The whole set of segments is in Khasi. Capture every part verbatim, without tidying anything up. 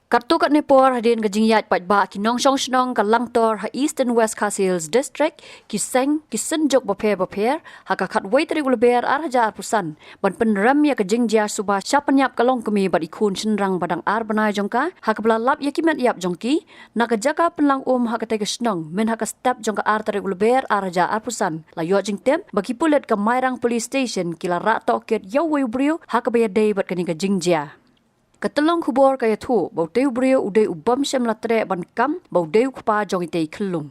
Katto katne por hadien ka jingïaid paidbah ki nongshong shnong ka Langtor ha East and West Khasi Hills District, ki seng, ki synjuk bapher bapher, ha ka khatwei tarik u Lber ar hajar arphew san, ban pynrem ïa ka jingjia suba sha pynïap ka longkmie bad i khun shynrang ba dang ar bnai jong ka, ha kaba la lap ïa ki met ïap jong ki, na ka jaka pynlang um ha katei ka shnong, myn ha ka step jong ka ar tarik u Lber ar hajar arphew san, la ïoh jingtip, ba ki pulit ka Mairang Police Station, ki la rah tohkit ïa uwei u briew, ha kaba ïadei bad kane ka jingjia. Ka tyllong khubor ka ïathuh, ba utei u briew u dei u bym shym la treh ban kam, ba u dei u kpa jong itei i khyllung.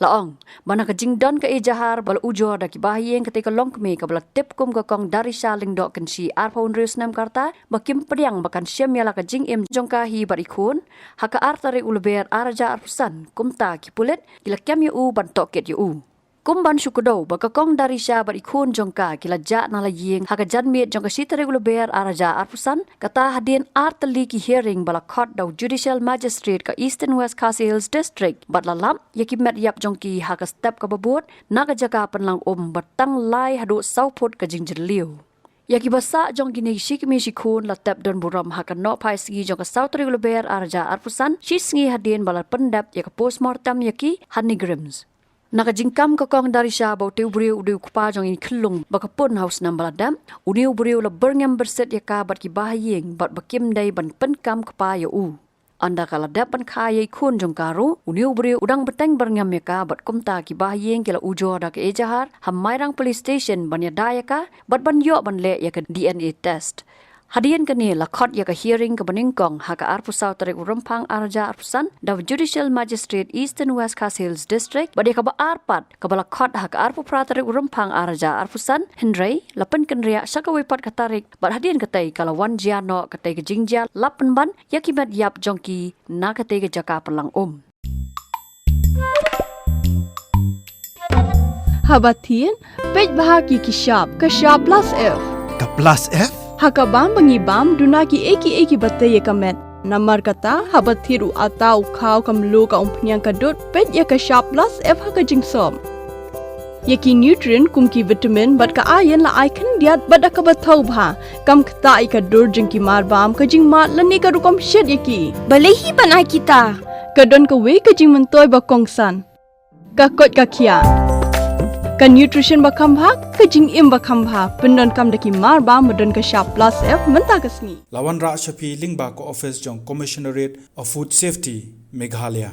La ong, ba na ka jingdon ka ejahar ba la ujor da ki bahaïing katei ka longkmie kaba la tip kum ka Kong Darisha Lyngdoh Kynshi arphew hynriew snem ka rta, ba kim pdiang ba kan shim ïa la ka jingim jong ka hi bad i khun, ha ka ar tarik u Lber ar hajar arphew san, kumta ki pulit, ki la kem ïa u ban tohkit ïa u. Kum ban shu kdew, ba ka Kong Darisha bad i khun jong ka ki la jah na la ïing, ha ka janmiet jong ka shi tarik u Lber ar hajar arphew san, kata hadien ar tylli ki hearing ba la khot da u Judicial Magistrate ka East and West Khasi Hills District, bad la lap, ïa ki met ïap jong ki ha ka step kaba bud, na ka jaka pynlang um ba tang lai haduh saw phut ka jingjylliew. Ïa kiba sah jong kine shi kmie shi khun la tep don burom ha ka nohphai sngi jong ka saw tarik u Lber ar hajar arphew san, shi sngi hadien ba la pyndep ïa ka postmortem ïa ki ha NEIGRIHMS. Na ka jingkam ka Kong Darisha ba utei u briew u dei u kpa jong i khyllung ba ka pun ha u snem ba la dep, une u briew la byrngem byrsit ïa ka bad ki bahaïing bad ba kim dei ban pynkam kpa ïa u. Ynda ka la dep ban kha ïa i khun jong ka ruh, une u briew u dang bteng byrngem ïa ka bad kumta ki bahaïing ki la ujor da ka ejahar, ha Mairang Police Station ban ïada ïa ka, bad ban ïoh ban leh ïa ka D N A test. Hadien kane la khot ïa ka hearing kaba nyngkong ha ka arphew saw tarik u Rymphang ar hajar arphew san, da u Judicial Magistrate East and West Khasi Hills District, bad ïa kaba ar pat, kaba la khot ha ka arphew phra tarik u Rymphang ar hajar arphew san, hynrei, la pynkynriah sha kawei pat ka tarik, bad hadien katei ka la wan jia noh katei ka jingjia lap pynban, ïa ki met ïap jong ki na katei ka jaka pynlang um. Haba thied, peit bha ki ki shap, ka shap plus F. Ka plus F? Ha ka bam ba ngi bam, duna ki ei ki ei kiba tei ïa ka met. Namar kata, haba thied u atta u khaw ka mluh ka umphniang ka dud, peit ïa ka shap plus F ha ka jingsop. Ïa ki nutrient kum ki vitamin bad ka iron la ai khyndiat bad da kaba thaw bha. Kam ktah ïa ka dur jong ki mar bam, ka jingmad lane ka rukom shet ïa ki. Balei hi ban ai kita? Ka don kawei ka jingmyntoi ba kongsan. Ka koit ka khiah. Ka nutrition ba kham bha, ka jingim ba kham bha. Pyndonkam da ki mar bam ba don ka shap plus F mynta ka sngi. La wanrah sha phi lyngba ka office jong Commissionerate of Food Safety, Meghalaya.